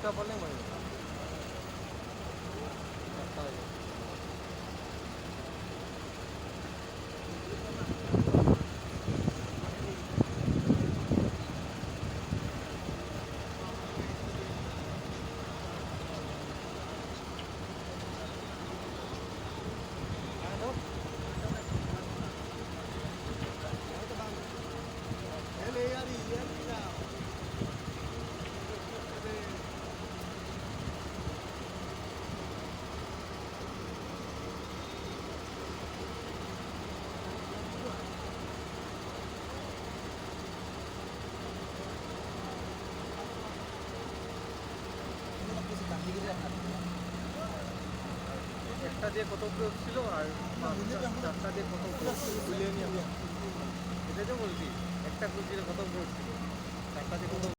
দুটা পালে মাৰিব। চাৰিটা হৈ গ'ল। একটা দিয়ে কত উপরে উঠছিল আর চারটা দিয়ে কত উপরে উঠছিল, বুঝিয়ে নিয়ে। এটাই তো বলছি, একটা খুঁজছিল কত উপরে উঠছিল, চারটা দিয়ে কত।